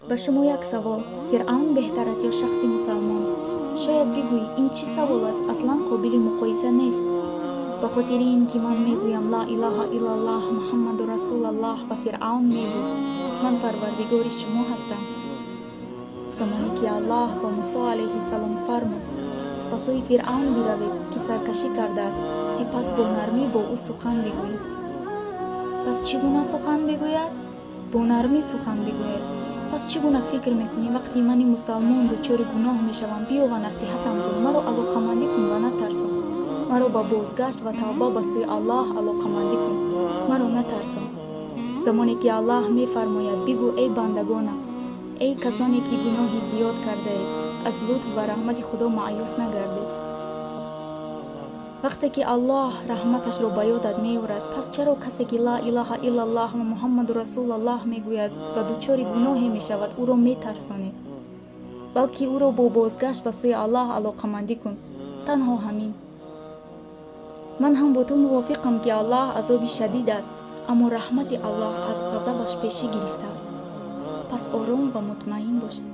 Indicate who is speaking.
Speaker 1: Ба шумо як савол: Фиръавн беҳтар аст ё шахси мусалмон? Шояд бигӯӣ: ин чӣ савол аст, аслан қобили муқоиса нест. Ба хотири ин ки ман мегӯям: «Ла илаҳа иллаллаҳ, Муҳаммаду расулаллоҳ», ва Фиръавн мегуфт: «Ман парвардигори шумо ҳастам». Замоне ки Аллоҳ ба Мусо алайҳиссалом фармуд: «Ба сӯи Фиръавн биравед, ки саркашӣ кардааст, сипас бо нармӣ бо ӯ сухан бигӯед». Пас чӣ гуна сухан бигӯяд? Бо нармӣ сухан бигӯяд. Пас чӣ гуна фикр мекунӣ, вақте мани мусалмон дучори гуноҳ мешавам, биё ва насиҳатам кун, маро алоқамандӣ кун ва натарсон. Маро ба бозгашт ва тавба ба сӯи Аллоҳ алоқамандӣ кун, маро натарсон. Замоне ки Аллоҳ мефармояд: «Бигӯ: эй бандагонам, эй касоне ки гуноҳи зиёд кардаед, аз лутф ва раҳмати Худо маъюс нагардед». Вақте ки Аллоҳ раҳматашро ба ёдат меорад, пас чаро касе ки ла илаҳа иллаллоҳ ва Муҳаммаду расулаллоҳ мегӯяд ва дучори гуноҳе мешавад, ӯро метарсонед? Балки ӯро бо бозгашт ба сӯи Аллоҳ алоқамандӣ кун. Танҳо ҳамин. Ман ҳам бо ту мувофиқам, ки Аллоҳ азоби шадид аст, аммо раҳмати Аллоҳ аз ғазабаш пешӣ гирифтааст. Пас ором ва мутмаин бошед.